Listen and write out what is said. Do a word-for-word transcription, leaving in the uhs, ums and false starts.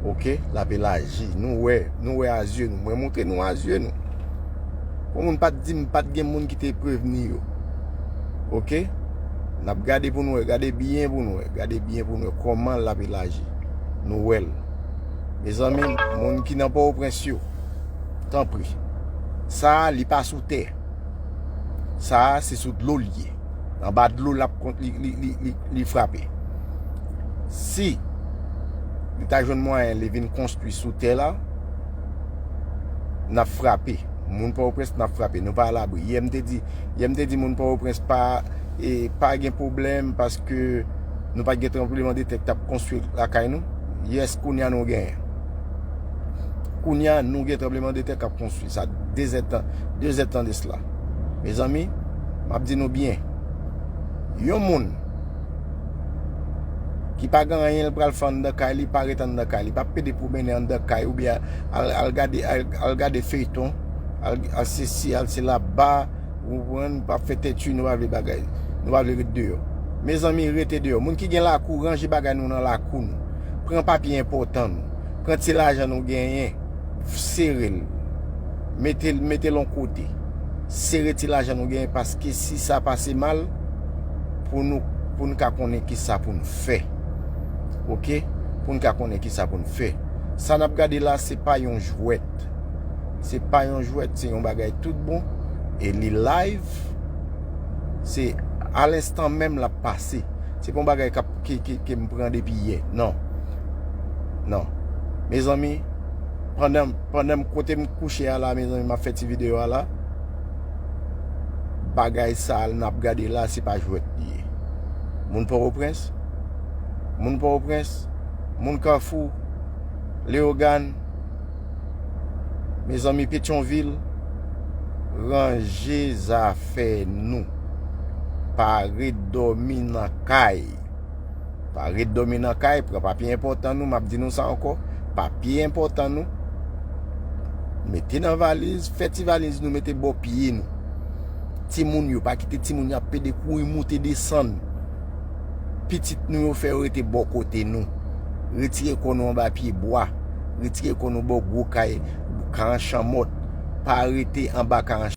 Oke, l ap elaji. Nou wè, nou wè a zye nou. Mwen montre nou a zye nou. Pou moun pa t di m pa t gen moun ki te prevni yo. Oke? N ap gade pou nou wè, gade byen pou nou wè, gade byen pou nou wè kòman l ap elaji. Nou wè l. Mezanmi, moun ki nan Pòtoprens yo, tanpri. Sa a, li pa sou tè. Sa a, se sou dlo l ye. Anba dlo l ap kont li, li, li, li, li frape. Si li ta jwenn mwayen li vin konstwi sou tè la, n ap frape. Moun Pòtoprens, n ap frape. Nou pa alabri. Yè m te di, yè m te di moun Pòtoprens pa, e, pa gen pwoblèm paske nou pa t gen tranblemanntè k t ap konstwi lakay nou. Yès, kounye a nou genyen. Kounye a nou gen tranblemanntè k ap konstwi. Sa dezèdtan, dezèdtan de sla. Mezanmi, m ap di nou byen. Yon moun ki pa gen anyen l pral fè anndan kay li, pa ret anndan kay li, pa pede pwomennen anndan kay oubyen al, al gade, al, al gade feyton, al, al sesi, al sela, ba, ou konprann, pa fè tèt nou pa vle bagay, nou pa vle ret deyò. Mezanmi, rete deyò. Moun ki gen lakou, ranje bagay nou nan lakou nou. Pran papye enpòtan nou. Pran ti lajan nou genyen, sere l. Mete l, mete l yon kote. Sere ti lajan nou genyen, paske si sa pase mal, pou nou, pou n ka konnen kisa pou n fè. Oke? Pou n ka konnen kisa pou n fè. Sa n ap gade la, se pa yon jwèt. Se pa yon jwèt, se yon bagay tout bon. E li live. Se a lenstan menm l ap pase. Se pa yon bagay k ap, ke, ke, ke m pran depi yè. Non. Non. Mezanmi, pandan, pandan m, kote m kouche a la, mezanmi, m ap fè ti videyo a la. Bagay sa a n ap gade la, se pa jwèt li ye. Moun Pòtoprens, moun Pòtoprens, moun Kafou, Leyogàn, mezanmi, Petyonvil, ranje zafè nou. Pa ret dòmi nan kay. Pa ret dòmi nan kay, pran papye enpòtan nou, m ap di nou sa ankò, papye enpòtan nou. Mete nan valiz, fè ti valiz nou, mete bò pye nou. Timoun yo, pa kite timoun yo ap pede kouri moute desann. Pitit nou yo fè yo rete bò kote nou. Retire kò nou anba pye bwa. Retire kò nou bò gwo kay, karan chanmòt. Pa rete anba karan